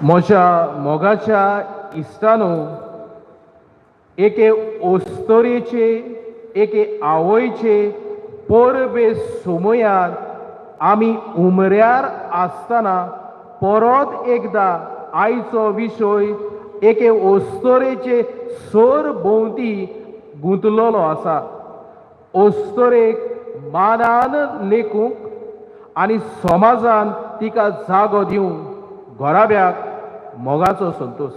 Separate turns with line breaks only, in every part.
म्हज्या मोगाच्या इश्टानो, एके ओस्तोरेचे, एके आवयचे परबे सुमयार आमी उमऱ्यार आसतना परत एकदां आयचो विशय एके ओस्तोरेचे सर भोंवती गुंतलेलो आसा. ओस्तोरेक मानान लेखूंक आनी समाजान तिका जागो दिवंक घराब्याक मोगाचो संतोश.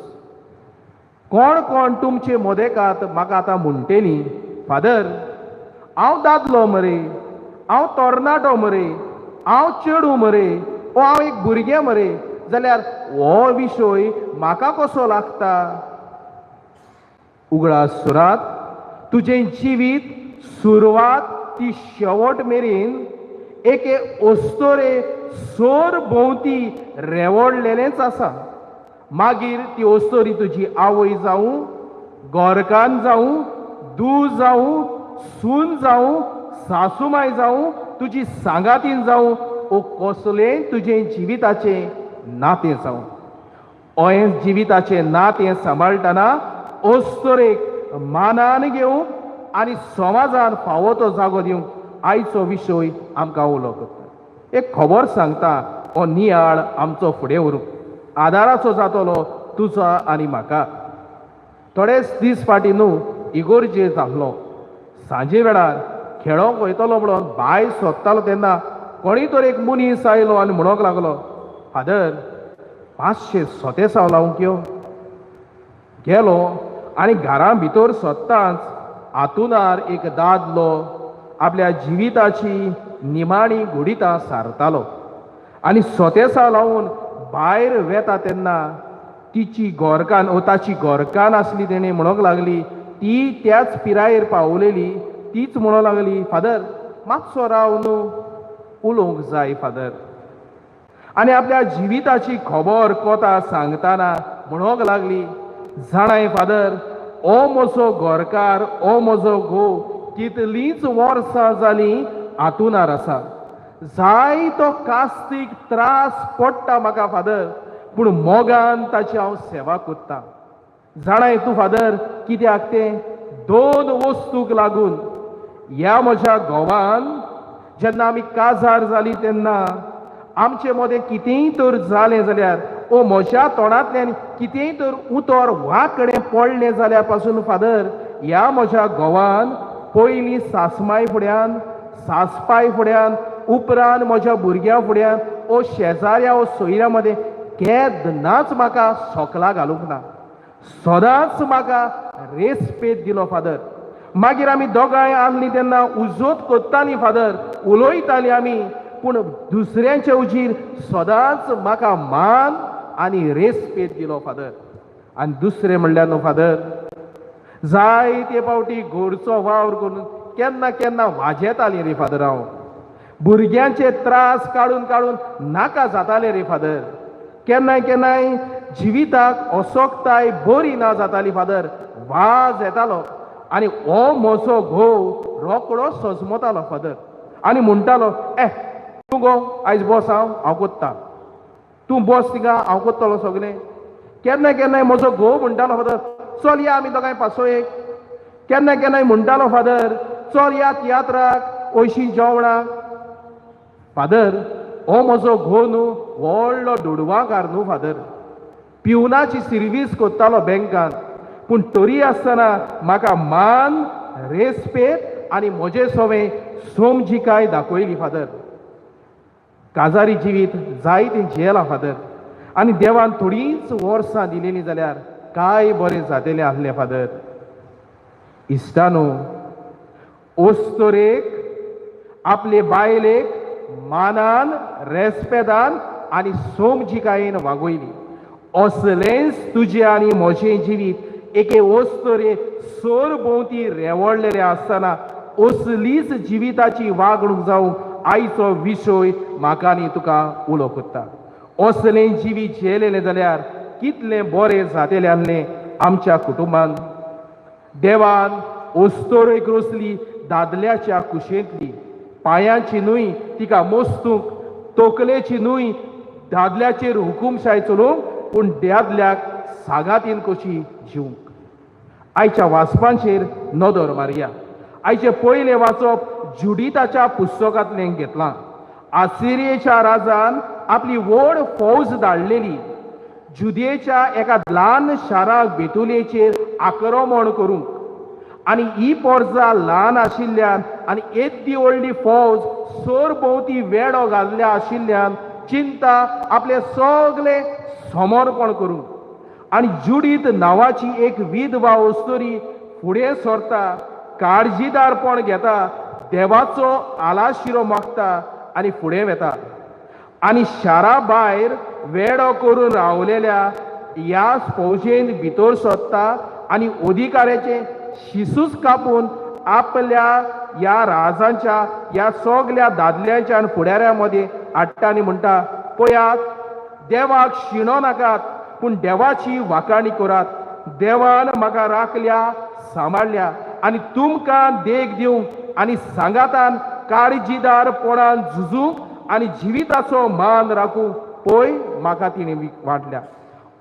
कोण कोण तुमचे मोदेकात म्हाका आतां म्हणटेली, फादर हांव दादलो मरे, हांव तरणाटो मरे, हांव चेडूं मरे, ओ हांव एक भुरगें मरे, जाल्यार हो विशय म्हाका कसो लागता? उगडास सुरात, तुजें जिवीत सुरवात ती शेवट मेरेन एके ओस्तोरे सोर भोंवती रेवडलेलेंच आसा. मागीर ती ओस्तोरी तुजी आवय जावं, गोरकान जावं, दू जावं, सून जावं, सासूमाय जावं, तुजी सांगातीन जावं, ओ कसलें तुजें जिविताचें नातें जावं. ओहें जिविताचें नातें सांबाळटना ओस्तोरेक मानान घेवंक आनी समाजान फावो तो जागो दिवंक आयचो विशय आमकां उलो करता. एक खबर सांगता, हो नियाळ आमचो फुडें व्हरूंक आदाराचो जातलो तुजो आनी म्हाका. थोडेच दीस फाटीं न्हू इगोर्जेर जाल्लो, सांजे वेळार खेळोंक वयतलो म्हणून भायर सोदतालो तेन्ना कोणी तर एक मनीस आयलो आनी म्हणूंक लागलो, फादर 500 सोतेसांव लावंक यो. गेलो आनी घरा भितर सोदतांच आतुनार एक दादलो आपल्या जिविताची निमाणी घुडितां सारतालो आनी सोतेसांव लावन भायर वेता तेन्ना तिची गोरकान ओ ताची गोरकान आसली, तेणें म्हणूंक लागली, ती त्याच पिरायेर पावलेली, तीच म्हणूंक लागली, फादर मातसो राव न्हू, उलोवंक जाय फादर. आनी आपल्या जिविताची खबर कोता सांगतना म्हणूंक लागली, जाणाय फादर, ओ म्हजो घरकार, ओ म्हजो घोव कितलींच वर्सां जालीं आतुनार आसा, जाय तो कास्तीक त्रास पडटा म्हाका फादर, पूण मोगान ताची हांव सेवा करतां. जाणाय तूं फादर कित्याक तें? दोन वस्तूक लागून. ह्या म्हज्या घोवान जेन्ना आमी काजार जाली तेन्ना आमचे मदें कितेंय तर जालें जाल्यार ओ म्हज्या तोंडांतल्यान कितेंय तर उतर वांकडें पडलें जाल्यार पासून फादर ह्या म्हज्या घोवान पयलीं सासमाय फुड्यान, सासपाय फुड्यान, उपरांत म्हज्या भुरग्यां फुड्यान ओ शेजाऱ्या ओ सोयऱ्या मदें केन्नाच म्हाका सोकलां घालूंक ना, सदांच म्हाका रेस्पेद दिलो फादर. मागीर आमी दोगांय आसलीं तेन्ना उजोत कोत्तालीं फादर, उलयतालीं आमी, पूण दुसऱ्यांच्या उजीर सदांच म्हाका मान आनी रेस्पेद दिलो फादर. आनी दुसरें म्हणल्यार न्हू फादर, जायते फावटी घरचो वावर करून केन्ना केन्ना वाजेतालीं रे फादर हांव, भुरग्यांचे त्रास काडून काडून नाका जातालें रे फादर. केन्नाय केन्नाय जिविताक असोकताय बरी ना जाताली फादर, वाज येतालो आनी हो म्हजो घोव रोकडो सजमतालो फादर आनी म्हणटालो, ए तूं गो आयज बस, हांव कोत्ता, तूं बस थिंगा, हांव कोत्तलो सगलें. केन्ना केन्नाय म्हजो घोव म्हणटालो, फादर चल या आमी दोगांय पासोयेक. केन्ना केन्नाय म्हणटालो, फादर चल या तियात्राक, वयशी जेवणाक. फादर हो म्हजो घोव न्हू व्हडलो दुडवांकार न्हू फादर, पिवनाची सिर्वीस करतालो बँकान, पूण तरी आसतना म्हाका मान रेस्पेद आनी म्हजे सवें समजिकाय दाखयली फादर. काजारी जिवीत जायतें जियेलां फादर, आनी देवान थोडींच वर्सां दिलेलीं जाल्यार काय बरें जातेलें आसलें फादर. इश्टानो, ओस्तोरेक आपले बायलेक मानान रेस्पेदान आनी समजिकायेन वागयली, असलेंच तुजें आनी म्हजें जिवीत एके ओस्तोरे सर भोंवती रेवडलेलें आसतना असलीच जिविताची वागणूक जावंक आयचो विशय म्हाका आनी तुका उलो करता. असलें जिवीत जियेलेलें जाल्यार कितलें बरें जातेलें आसलें आमच्या कुटुंबान. देवान ओस्तोरेक रोसली दादल्याच्या कुशेंतली, पांयांची न्हय तिका मोस्तूंक, तकलेची न्हय दादल्याचेर हुकुमशाय चलोवंक, पूण दादल्याक सागातीन कशी जिवंक. आयच्या वाचपांचेर नदर मारया. आयचें पयलें वाचप जुडिताच्या पुस्तकांतल्यान घेतलां. आसिरियेच्या राजान आपली व्हड फौज धाडलेली जुदियेच्या एका ल्हान शाराक बेतुलेचेर आक्रमण करूंक. आनी ही पोरजा ल्हान आशिल्ल्यान आनी येद्दी व्हडली फौज सरभोंवती वेडो घाल्ल्या आशिल्ल्यान चिंता आपले सगळे समर्पण करूंक. आनी जुडीत नांवाची एक विधवा अस्तुरी फुडें सरता, काळजीदारपण घेता, देवाचो आलाशिरो मागता आनी फुडें वेता. आनी शारा भायर वेडो करून रावलेल्या ह्या फौजेन भितर सरता आनी अधिकाऱ्याचें शिसूच कापून आपल्या ह्या राजांच्या ह्या सगल्या दादल्यांच्या आनी फुडाऱ्यां मदीं हाडटा आनी म्हणटा, पळयात देवाक शिणो नाकात पूण देवाची वाखाणी करात. देवान म्हाका राखल्या, सांबाळ्ळ्या आनी तुमकां देख दिवंक आनी सांगातान काळजीदारपणान झुजूंक आनी जिविताचो मान राखूंक पळय म्हाका तिणें वांटल्या.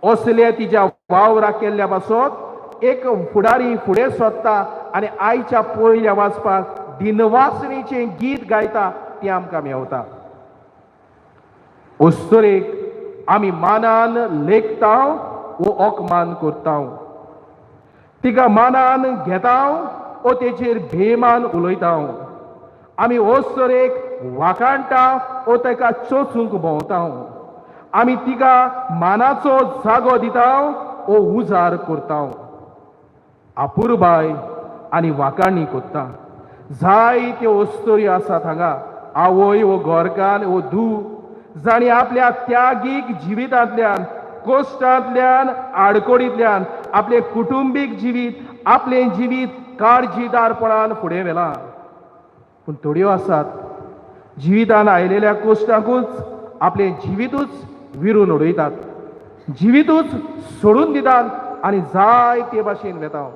असले तिच्या वावरा केल्ल्या पासत एक फुडारी फुडें सोदता आनी आयच्या पयल्या वाचपाक दिनवासणीचें गीत गायता तें आमकां मेवता. अस्तुरेक आमी मानान लेखता वो अपमान करता, तिका मानान घेता वो तेचेर बेमान उलयता. आमी अस्तुरेक वाखाणटा वो ताका चोचूंक भोंवता. आमी तिका मानाचो जागो दिता वो उजार करता, अपुरबाय आनी वाखाणी करता. जायत्यो अस्तुरी आसात हांगा, आवय वो घरकान्न वो धूव, जांणी आपल्या त्यागीक जिवितांतल्यान, कश्टांतल्यान, आडकोडींतल्यान आपलें कुटुंबीक जिवीत, आपलें जिवीत काळजीदारपणान फुडें व्हेलां. पूण थोड्यो आसात जिवितान आयलेल्या कश्टांकूच आपलें जिवितूच विरून उडयतात, जिवितूच सोडून दितात आनी जाय ते भाशेन वेता.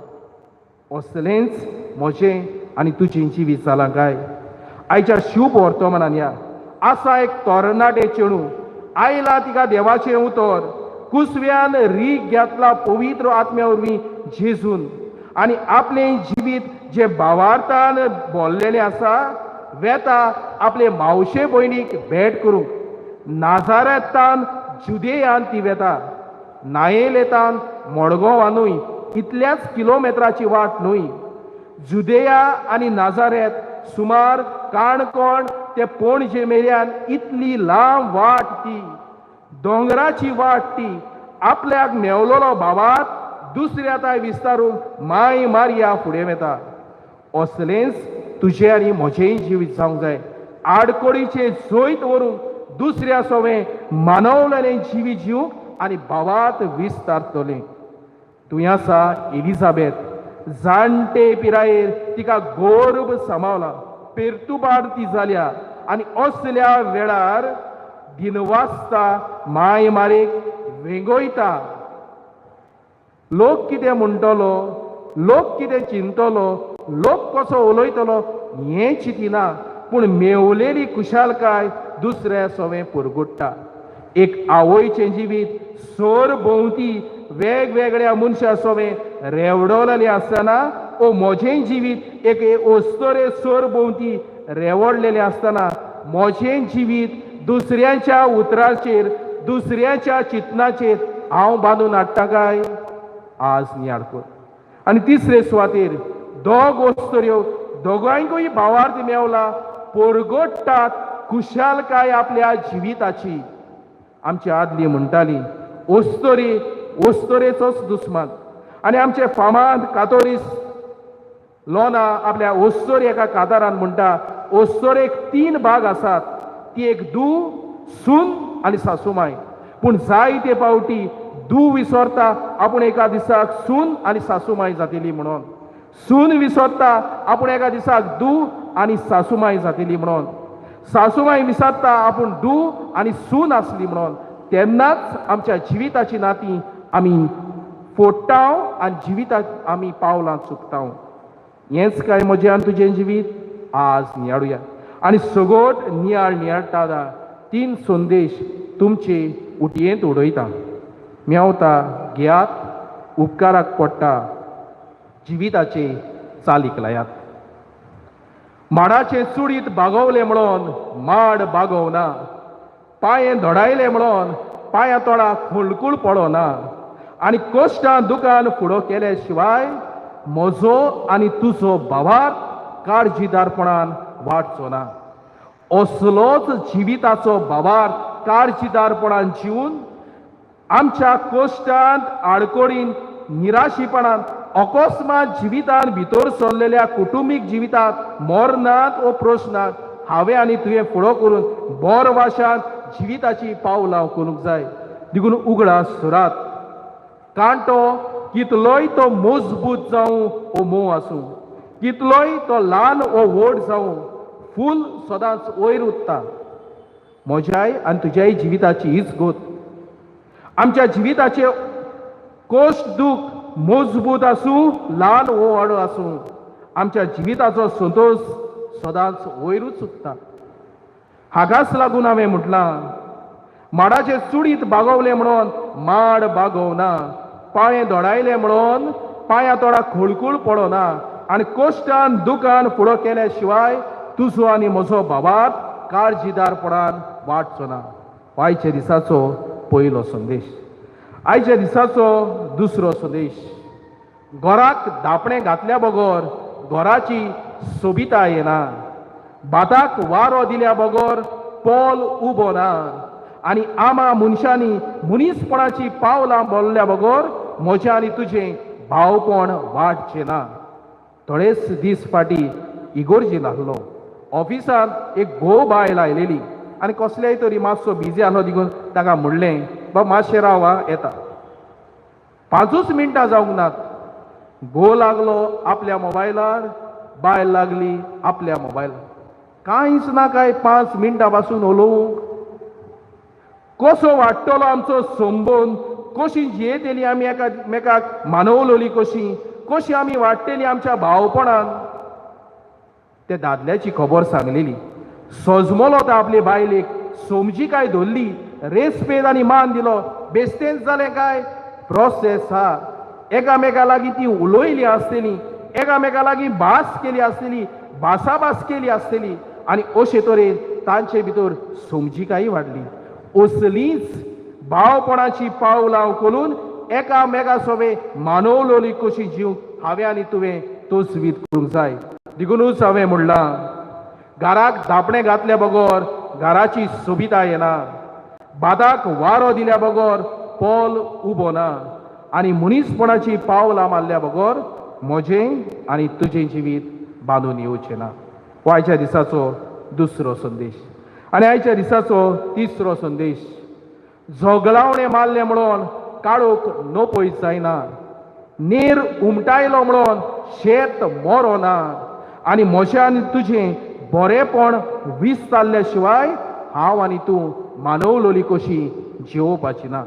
असलेंच म्हजें आनी तुजें जिवीत जालां काय? आयच्या शुभ वर्तमानान या आसा एक तरणाटे चेडूं आयला, तिका देवाचें उतर कुसव्यान रीग घेतला पवित्र आत्म्या वरवीं जेजून आनी आपलें जिवीत जे भावार्थान भरलेलें आसा वेता आपले मावशे भयणीक भेट करूंक. नाजारेतान जुदेयान ती वेता, नायेलेतान मडगांवां न्हय, इतल्याच किलोमिटराची वाट न्हय. जुदेया आनी नाजारेत सुमार काणकोण ते पणजे मेरेन इतली लांब वाट, ती दोंगराची वाट. ती आपल्याक मेवलेलो भावात दुसऱ्या ताय विस्तारून माय मारया फुडें वेता. असलेंच तुजें आनी म्हजेंय जिवीत जावंक जाय. आडकोडीचें जैत व्हरूंक दुसऱ्या सोवें मानवलेलें जिवीत जिवंक आनी भावात विस्तारतलें. तूं आसा एलिझाबेथ, जाणटे पिरायेर तिका गर्भ सांबावला, पेरतुबाड ती जाल्या आनी असल्या वेळार दिनवासता, माय मारेक वेंगयता. लोक कितें म्हणटलो, लोक कितें चिंतलो, लोक कसो उलयतलो हें चिंतिना, पूण मेवलेली खुशालकाय दुसऱ्या सोवें पुरगुट्टा. एक आवयचें जिवीत सरभोंवती वेगवेगळ्या मनशां सोवें रेवडलेलें आसतना ओ म्हजें जिवीत एक अस्तुरे सरभोंवती रेवडलेलें आसतना म्हजें जिवीत दुसऱ्यांच्या उतराचेर, दुसऱ्यांच्या चिंतनाचेर हांव बांदून हाडटा काय? आज नियाळ कर. आनी तिसरे सुवातेर दोग अस्तुऱ्यो, दोगांयकूय भावार्थ मेवला, परगट्टात खुशालकाय आपल्या जिविताची. आमची आदली म्हणटाली अस्तुरी अस्तुरेचोच दुस्मान. आनी आमचे फामाद कातोरीस लोना आपल्या अस्तुरी एका कातारान म्हणटा, अस्तुरेक तीन भाग आसात, ती एक धूव, सून आनी सासूमाय. पूण जायते पावटी धूव विसरता आपूण एका दिसाक सून आनी सासूमाय जातली म्हणून, सून विसरता आपूण एका दिसाक धूव आनी सासूमाय जातली म्हणून, सासूमाय विसरता आपूण धूव आनी सून आसली म्हणून. तेन्नाच आमच्या जिविताची नातीं आमी फोडटा आनी जिविताक आमी पावलां चुकता. हेंच काय म्हजें आनी तुजें जिवीत? आज नियाळुया आनी सगट नियाळ नियाळटा तीन संदेश तुमचे उटयेंत उडयता. मेवता घेयात, उपकाराक पडटा, जिविताचे चालीक लायात. माडाचे चुडीत बागवले म्हणून माड बागवना, पांयें धोडायले म्हणून पांया तोडा खुळखूळ पडना, आनी कश्टां दुकान फुडो केल्या शिवाय म्हजो आनी तुजो भावार काळजीदारपणान वाडचो ना. असलोच जिविताचो भावार काळजीदारपणान जिवन आमच्या कश्टांत, आडकोडीन, निराशीपणान, अकस्मात जिवितान भितर सरलेल्या कुटुंबीक जिवितांत मरणांत ओ प्रश्नांत हांवें आनी तुवें फुडो करून बोर वाशान जिविताची पावलां करूंक जाय. देखून उगडास सुरात, कांटो कितलोय तो मजबूत जावं ओ मोव आसूं, कितलोय तो ल्हान ओ व्हड जावं, फूल सदांच वयर उत्ता. म्हज्याय आनी तुज्याय जिविताची हीच गोत. आमच्या जिविताचे कश्ट दूख मजबूत आसूं, ल्हान वो व्हड आसूं, आमच्या जिविताचो संतोश सदांच वयरूच उत्ता. हाकाच लागून हांवें म्हटलां, माडाचे चुडीत बागवले म्हणून माड बागवना, पांयें दोडायले म्हणून पांया तोडा खुळखूळ पडना, आनी कश्टान दुकान फुडो केल्या शिवाय तुजो आनी म्हजो भावार काळजीदारपणान वाडचो ना. आयच्या दिसाचो पयलो संदेश. आयच्या दिसाचो दुसरो संदेश, घराक धापणें घातल्या बगर घराची सोबिताय येना, भाताक वारो दिल्या बगर पोल उबो ना, आनी आमा मनशांनी मनीसपणाची पावलां बोल्ल्या बगर म्हजें आनी तुजें भावपण वाडचें ना. थोडेच दीस फाटीं इगोर्जी लागलो, ऑफिसांत एक घोव बायल आयलेली आनी कसलेय तरी मातसो बिजी आसलो देखून ताका म्हणलें, बाबा मातशें राव आं, येता. 5च मिनटां जावंक नात, घोव लागलो आपल्या मोबायलार, बायल लागली आपल्या मोबायलार. कांयच ना काय 5 मिनटां पासून उलोवंक. कसो वाडटलो आमचो संबंद, कशी जियेतली आमी एकामेकाक मानवलोली, कशी कशी आमी वाडटली आमच्या भावपणान. त्या दादल्याची खबर सांगलेली, सजमलो तो आपले बायलेक, समजिकाय धरली, रेस्पेद आनी मान दिलो. बेस्तेंच जालें काय प्रोसेस हा, एकामेका लागीं ती उलयली आसतली, एकामेका लागीं भास केली आसतली, भासाभास केली आसतली, आनी अशे तरेन तांचे भितर समजिकाय वाडली. असलीच भावपणाची पावलां उखलून एकामेका सोबे मानवलोली कशी जीव हांवें आनी तुवें तोचवीत करूंक जाय. देखुनूच हांवें म्हणलां, घराक धापणें घातल्या बगर घराची सोबिताय येना, भाताक वारो दिल्या बगर पोल उबो ना, आनी मनीसपणाची पावलां मारल्या बगर म्हजें आनी तुजें जिवीत बांदून येवचें ना. हो आयच्या दिसाचो दुसरो संदेश. आनी आयच्या दिसाचो तिसरो संदेश, झगडावणें मारलें म्हणून काळोख नपय जायना, नेर उमटायलो म्हणून शेत मरो ना, आनी म्हजें आनी तुजें बरेंपण विस्तारल्या शिवाय हांव आनी तूं मानवलोली कशी जिवोवपाची ना.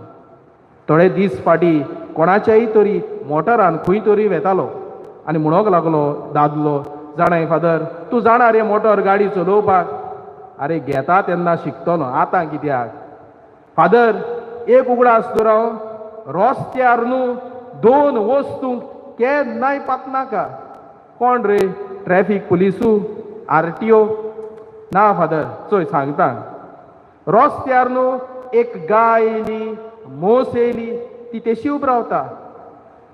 थोडे दीस फाटीं कोणाच्याय तरी मोटरान खंय तरी वेतालो आनी म्हणूंक लागलो दादलो, जाणाय फादर, तूं जाणा रे मोटर गाडी चलोवपाक? आरे घेता तेन्ना शिकतलो, आतां कित्याक? फादर एक उगडास दवर, रस्त्यार न्हू 2 वस्तूंक केन्नाय पातनाका. कोण रे? Traffic police, RTO? ना फादर, चोय सांगता, रस्त्यार न्हू एक गाय येयली, म्हस येयली, ती तेशी उब रावता,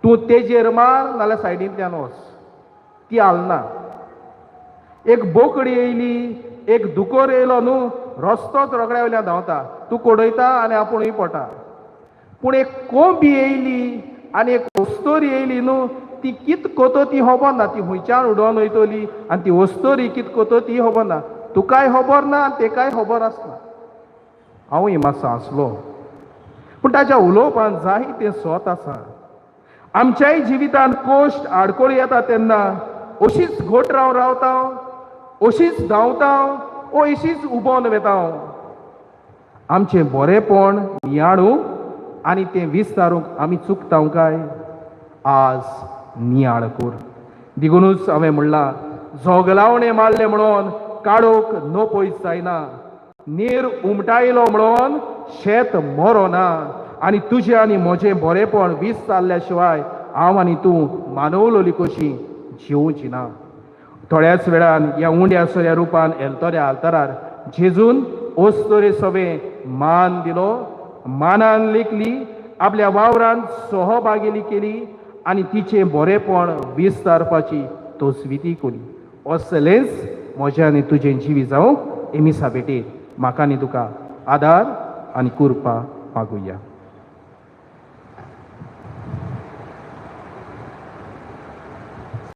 तूं तेजेर मार नाल्यार सायडींतल्यान वच, ती हालना. एक बोकडी येयली, एक दुकोर येयलो न्हू, रस्तोच रोगड्या वयल्यान धांवता, तूं कोडयता आनी आपूणय पोटा. पूण एक कोंबी येयली आनी एक वस्तोरी येयली न्हू, ती कित कोतो ती खबर ना, ती खंयच्यान उडोवन वयतली आनी ती वस्तोरी कित कोतो ती खबर ना, तुकाय खबर ना आनी तेकाय खबर आसना. हांवूय मातसो हांसलो, पूण ताच्या उलोवपान जाय तें स्वत आसा. आमच्याय जिवितान कश्ट आडखळी येता तेन्ना अशीच घट रावन रावता, अशीच धांवता, ओ अशीच उबोन वेता. आमचें बरेंपण नियाळूंक आनी तें विस्तारूंक आमी चुकता काय? आज नियाळ कर. देखुनूच हांवें म्हणलां, झगलावणें मारलें म्हणून काळोख नपयत जायना, नीर उमटायलो म्हणून शेत मरोना, आनी तुजें आनी म्हजें बरेंपण विस्तारल्या शिवाय हांव आनी तूं मानवलोली कशी जिवची ना. थोड्याच वेळान ह्या उंड्या सोऱ्या रुपान एलतोऱ्या आल्तरार जेजून ओस्तोरे सवे मान दिलो, मानान लेखली, आपल्या वावरान सहभागिली केली आनी तिचें बरेंपण विस्तारपाची तोसविती केली. असलेंच म्हजें आनी तुजें जिवी जावंक एमिसा भेटेर म्हाका आनी तुका आदार आनी कृपा मागुया.